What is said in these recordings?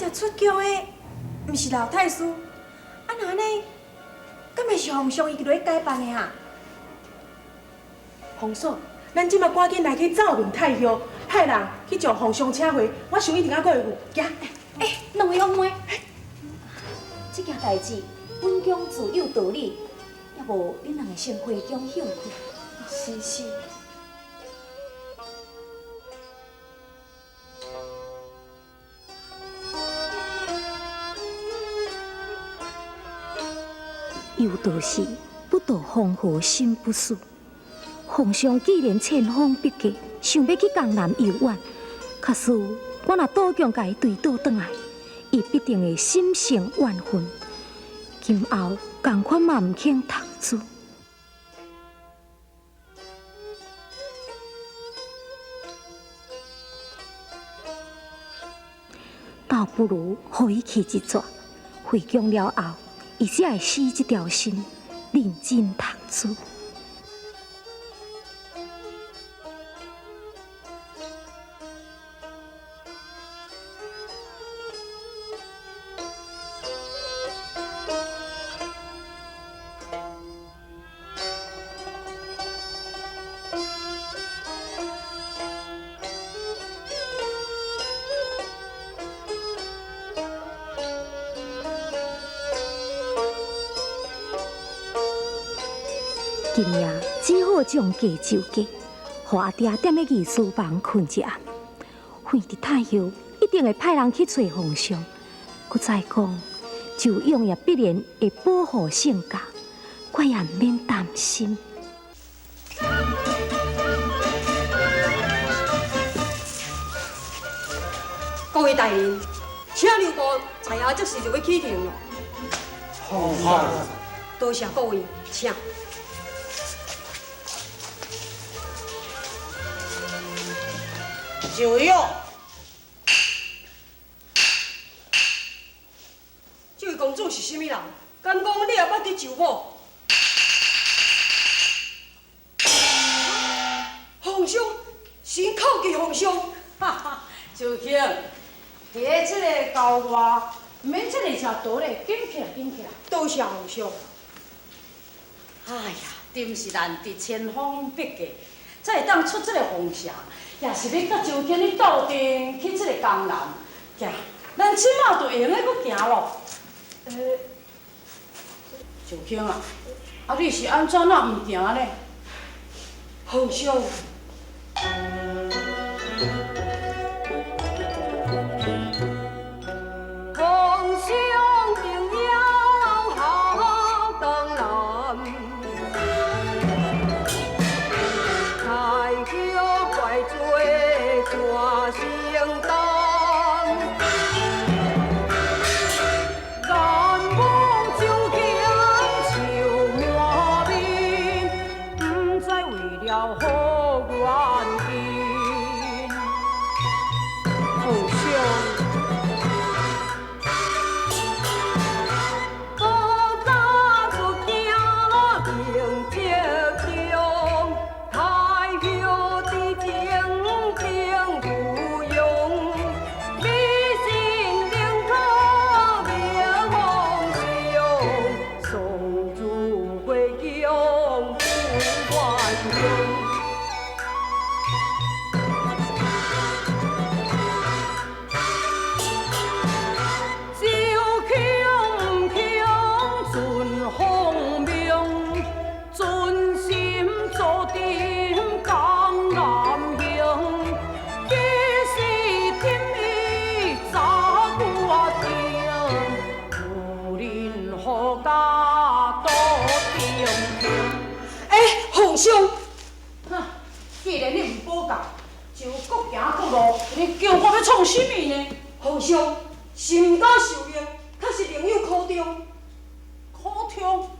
只出宮的，毋是老太师，啊那按呢，敢會是皇上伊落去改扮的啊？皇嫂，咱這馬趕緊來去奏問太后，派人去將皇上請回，我想一定猶閣會有。行。欸，兩位阿妹，這件代誌，本宮自有道理，猶無恁兩个先回宮歇睏。是是。有道是，不渡黃河心不死。皇上既然千方百計想欲去江南遊玩，假使我若倒強共伊追倒轉來，伊必定會心生怨恨，今後仝款嘛毋肯讀書。倒不如予伊去一逝，回宮了後，伊才會死這條心，認真讀書。今夜只好將計就計，予阿爹踮咧御書房睏一暗。廢佇太后一定會派人去揣皇上，閣再講，周勇也必然會保護聖駕，我也毋免擔心。各位大人，請留步，在下這時就欲起程囉。好，多謝各位，請。周勇，這位公主是啥物人？敢講你也捌去周某？皇上，臣叩見皇上。哈哈，周卿，佇咧這个郊外，毋免這个遮多咧，緊起來，緊起來。多謝皇上。哎呀，真是難得千方百計，才會當出這个皇城，也是欲佮周卿你鬥陣去這个江南。行，咱這馬就會用得閣行囉。周卿啊，啊你是按怎若毋行呢？皇上。皇上定要下江南，太后怪罪怎承担？难望周卿愁满面，不知为了何原因。皇上。古早出京平浙江，太后伫前定不容，迷信宁可灭皇上，送子回宫不愿用。周卿毋肯遵皇命，存心坐鎮江南行。其實心意早決定，夫人何家多定定。欸，皇上，哼，既然你毋保駕，就各行各路，你叫我欲創啥物呢？皇上，臣毋敢受命，確實另有苦衷。苦衷？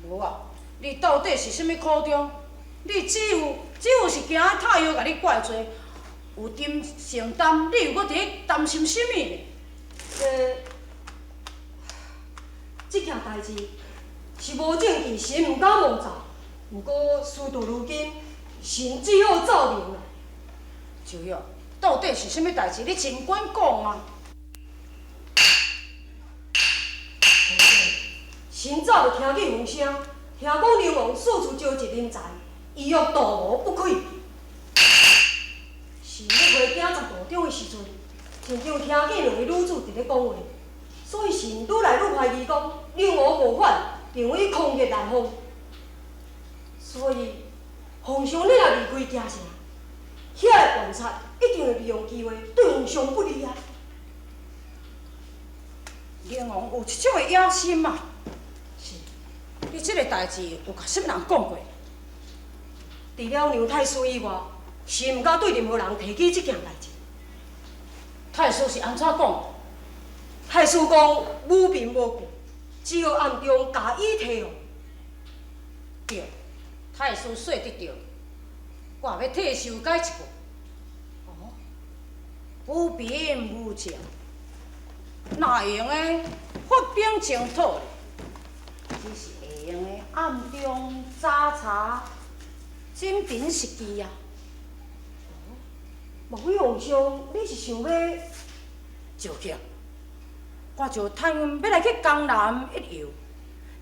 無啊，你到底是啥物苦衷？你只有是驚太后共你怪罪，有擔承擔，你又閣佇咧擔心啥物呢？這件代誌是無證據，臣毋敢妄奏。毋過事到如今，臣只好奏明啦。周勇，到底是啥物代誌？你盡管講啊！臣早就听见风声，听讲宁王四处招集人才，意欲图谋不轨。臣欲回京十途中的时阵，亲像听见两个女子伫咧讲话，所以臣愈来愈怀疑讲宁王谋反，并非空穴来风。所以，皇上你若离开京城，遐个权贼一定会利用机会对皇上不利啊！宁王有这种的野心啊！是，你这个代志有共啥物人讲过？除了梁太师以外，臣毋敢对任何人提起这件代志。太师是按怎讲？太师讲无凭无据，只好暗中加以提防。对，太师说得对，我也欲替修改一句。哦，无凭无证，哪会用的发兵征讨咧？只是会用的暗中查查，真凭实据啊！莫非皇上你是想欲？赵庆，我就趁欲来去江南一游，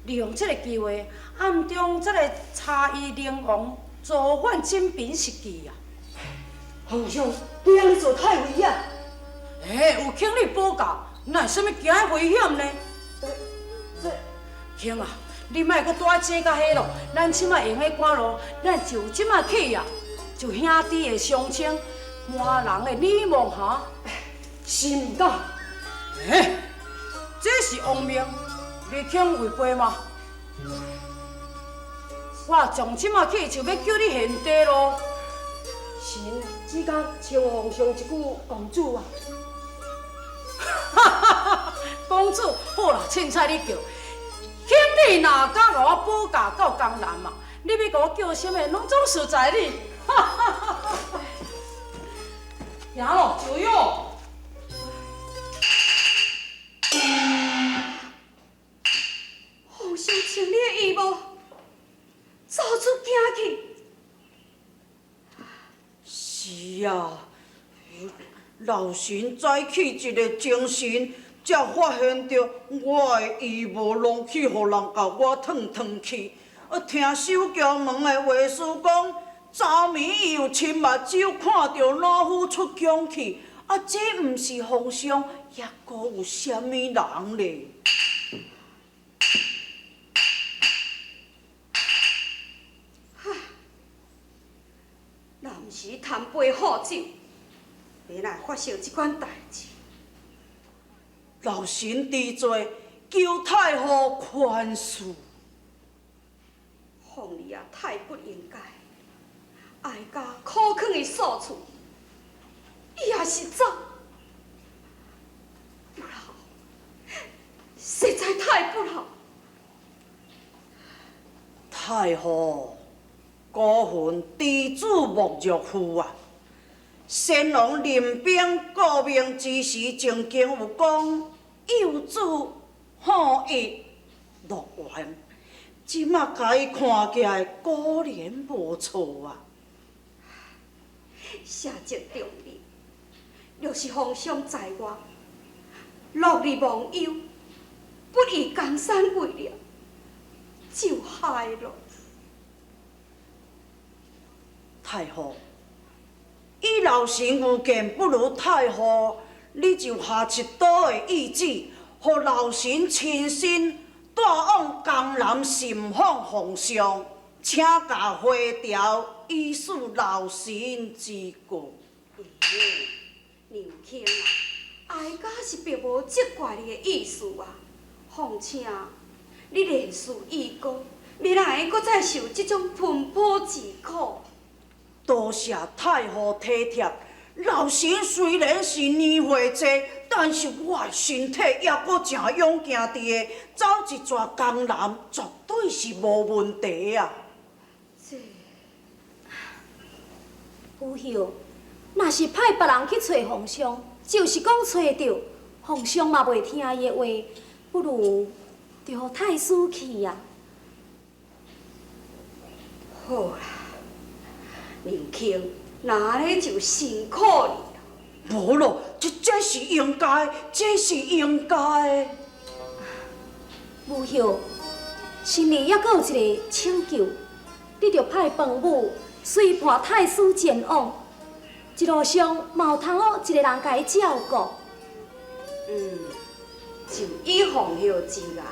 利用这个机会，暗中再来查伊宁王造反真凭实据啊！皇上，你按呢做太危险。欸，有卿你保驾，哪会啥物惊危险呢？这，卿啊，你莫阁蹛这佮彼咯，咱这摆会用得赶路，咱就这摆去啊，就兄弟的相称，满人的礼貌哈。臣毋敢。欸，这是王命，你肯违背吗？我从这摆起就欲叫你贤弟咯。臣只敢称皇上一句公主啊！哈哈哈！公主，好啦，凊彩你叫。卿你若敢共我保驾到江南嘛，你欲共我叫啥物，拢总随在你。哈哈哈哈！行咯，就约。皇上穿你的衣帽，走出京去。是啊，老臣早起一个精神，才发现著我的衣帽拢去予人共我烫烫去。听守桥门的话师讲，昨暝伊有亲目睭看著老夫出宫去，啊，这毋是皇上，抑阁有啥物人咧？若毋是贪杯喝酒，欲来发生这款代志。老臣知罪，求太后宽恕。凤儿也太不应该，哀家苦囥伊宿厝，伊也是走，不好，实在太不好。太后，孤魂知子莫若父啊！先王临兵顾命之时，曾经有讲幼子好逸乐园，这马共伊看起来果然无错啊！下情重礼，若是皇上在外，落日忘忧，不以江山为念，就害了。太后，以老臣愚见，不如太后你就下一道的懿旨，予老臣亲身带往江南寻访皇上，请共回朝，以示老臣之过。欸，娘卿啊，哀家是并无责怪你的意思啊。况且你年事已高，欲哪会阁再受这种奔波之苦？多谢太后体贴。老臣虽然是年岁济，但是我的身体犹阁诚勇健伫个，走一逝江南绝对是无问题啊！这，母后，若是派别人去揣皇上，就是讲揣著，皇上嘛袂听伊的话，不如就予太师去啊。好啦，娘卿，那按呢就辛苦你啦。无咯，这是应该，这是应该的。母后，心里犹阁有一个请求，你著派饭母随伴太师前往，一路上嘛有通予一个人共伊照顾。嗯，就以皇后之言，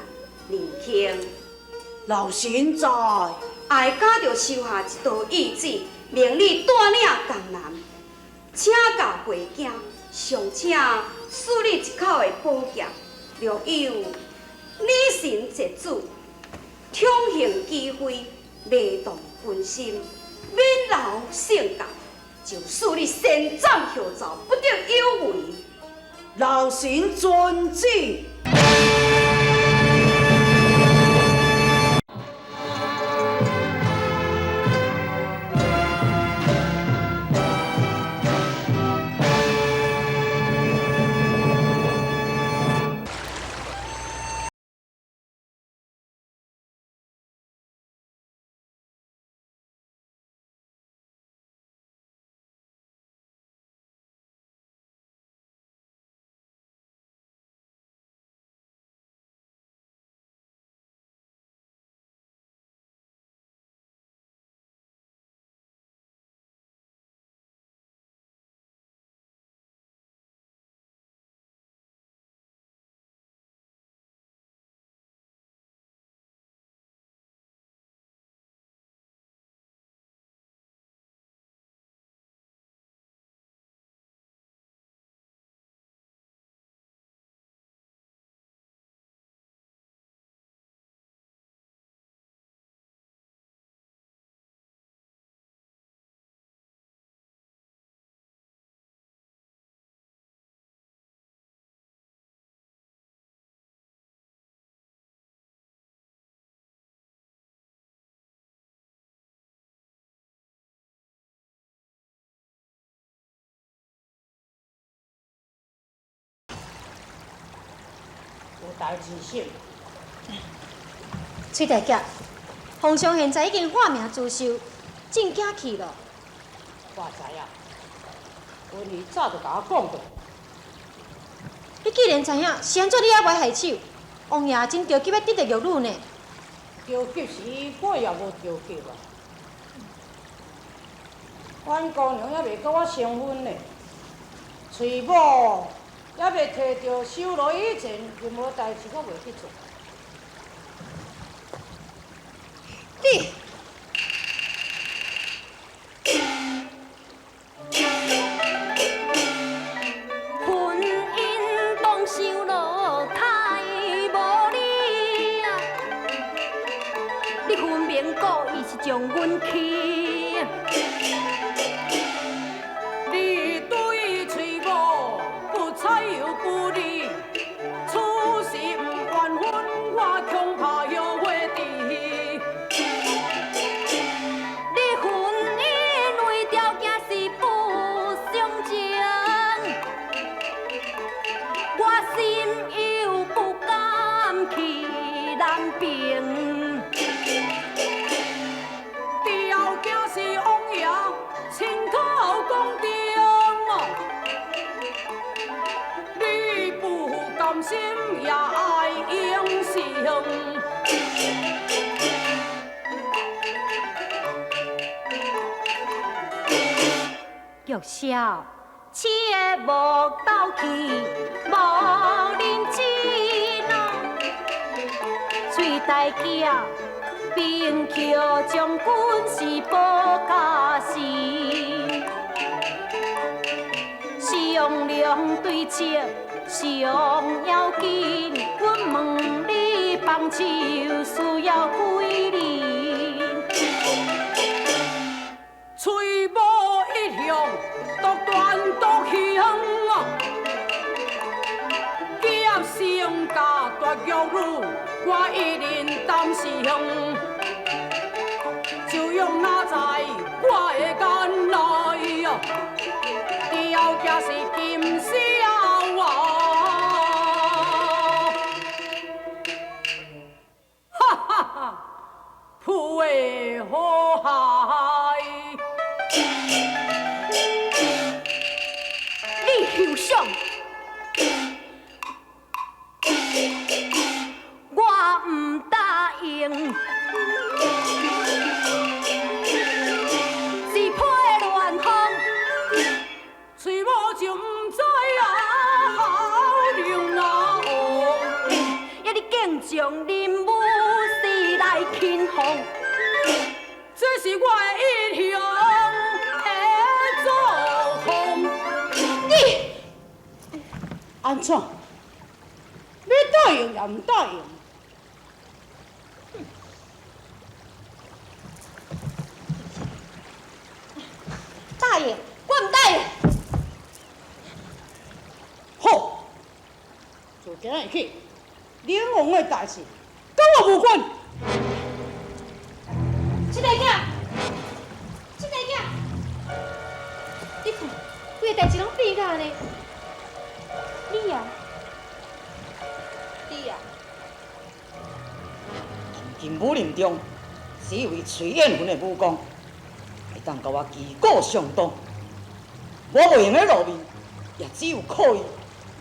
年轻。老臣在。哀家就收下一道懿旨，命你带领江南，请假回京，尚请赐你一口的宝剑，若有女神节子，宠幸机会，迷动军心，免劳圣驾，就赐你先斩后奏，不得有违。老臣遵旨。有代志性。崔大侠，皇上现在已经化名朱秀，进京去了。我知影，阮伊早就共我讲过。你既然知影，是按怎你犹袂下手？王爷真著急欲得著玉女呢。著急时，我也无著急啊。阮姑娘犹未佮我成婚呢，崔某犹未提著收罗以前，任何代志我袂去做。你。婚姻当受落太无理啊！你分明故意是将阮弃。你对崔某不睬又不理，此时毋完婚，我恐怕后悔迟。你婚姻为条件是不相情，我心又不甘去难平。条件是王爷亲口讲定哦，你不甘心也爱应承。玉箫，切莫斗气，莫认真哦。崔大侠，兵桥将军是保家神，商量对策上要紧。阮问你帮手需要几人？崔某一向独断独行哦，劫成家夺玉女，我一人担心。就用哪在我的眼内哦，条件是金箫啊！哈哈哈，铺的好海。你休想！我毋答应。是我的英雄的作风。你按怎？欲答应也毋答应？答应，我毋答应。好，自今日起，恁王的代志佮我无关。七大囝，七大囝，你看，规个代志拢变甲按呢。你啊，你啊，当今武林中，只有崔艳云的武功，会当佮我旗鼓相当。我袂用的路面，也只有靠伊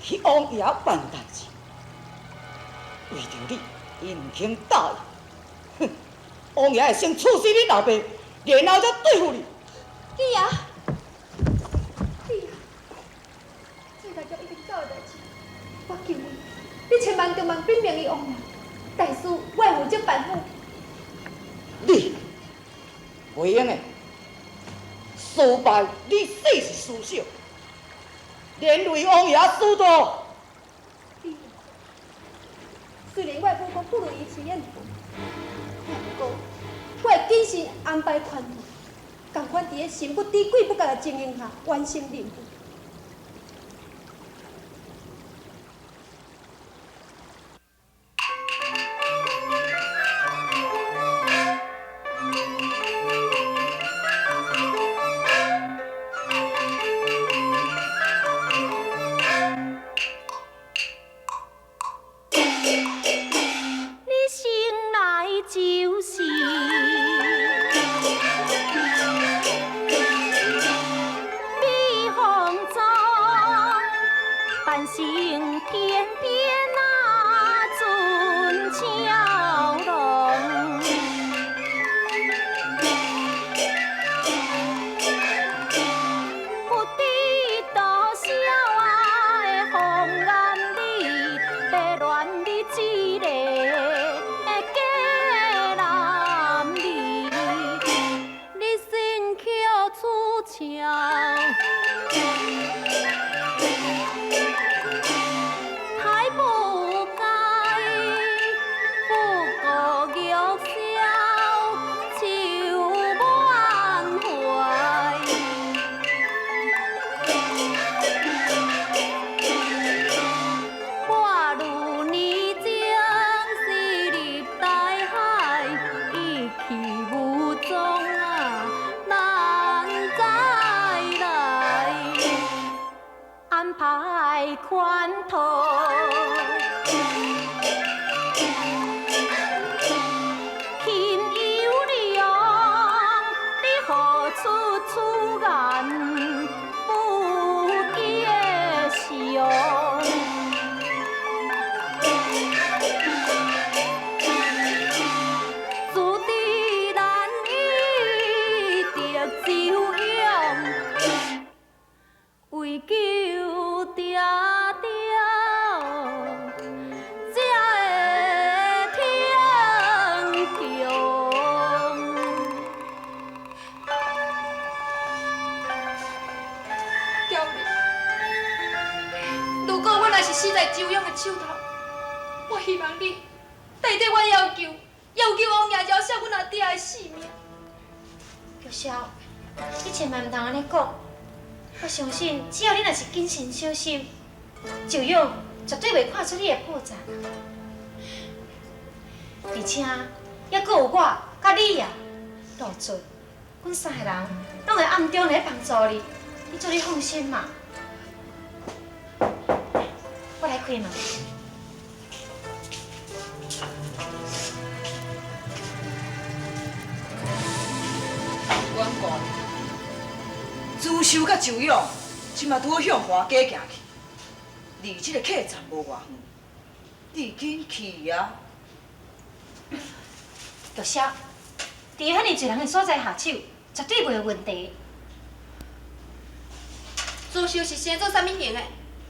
去王爷办代志。为著你，伊毋肯答应。哼，王爷会先处死恁老爸，然后才对付你。你啊，你啊，这代志已经到的代志，我求你，你千万千万禀明伊王爷，大事我会负责办好。你袂用的，输败你死是输少，连累王爷输大。虽然我的武功不如伊崔艳云，不过我会谨慎安排权度，仝款伫咧神不知鬼不觉的情形下完成任务。相信只要你若是谨慎小心，周勇绝对袂看出你的破绽。而且，犹阁有我佮你啊，老做，阮三个人拢会暗中来帮助你，你做你放心嘛。我来开门。阮讲。朱秀佮周勇，这马拄好向华街行去，离这个客栈无偌远，你紧去啊！玉箫，伫遐尔济人的所在下手，绝对袂有问题。朱秀是生做啥物型的？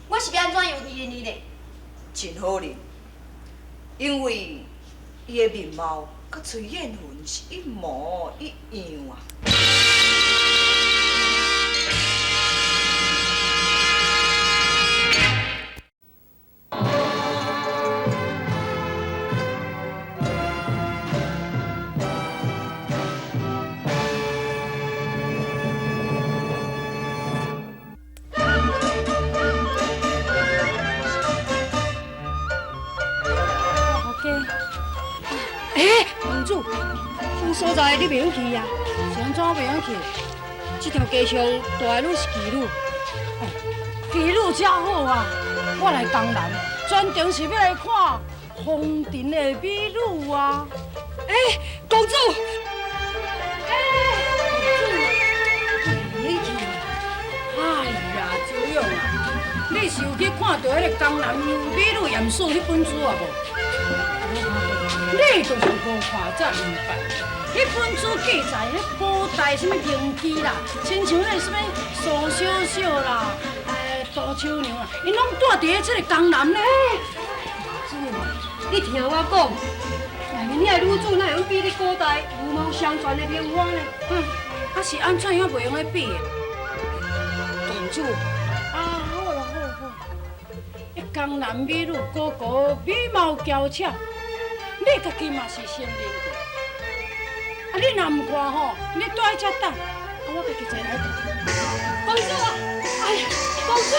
我是欲按怎样认伊咧？真好认，因为伊的面貌佮崔艳云是一模一样啊！欸，公主，这所在你袂用去啊？是按怎袂用去？这条街上大的拢是妓女。哦，妓女才好啊！我来江南，专程是欲来看风尘的美女啊！欸，公主，欸，公主，你去？哎呀，周勇啊，你是有去看著彼个江南美女艷事彼本书啊无？你就是无看才毋捌。彼本书记载，彼古代啥物名妓啦，亲像彼个啥物苏小小啦，杜秋娘啊，𪜶拢住伫咧这个江南咧。主，你听我讲，内面遐个女子哪会用比咧古代如毛相传的名花呢？哼，啊是按怎样袂用咧比的？公主，啊好啦好好，彼江南美女个个美貌娇俏。你家己嘛是承认过，啊！你若毋看吼，你蹛伫遮等，啊！我家己坐来。公主啊！哎呀，公主！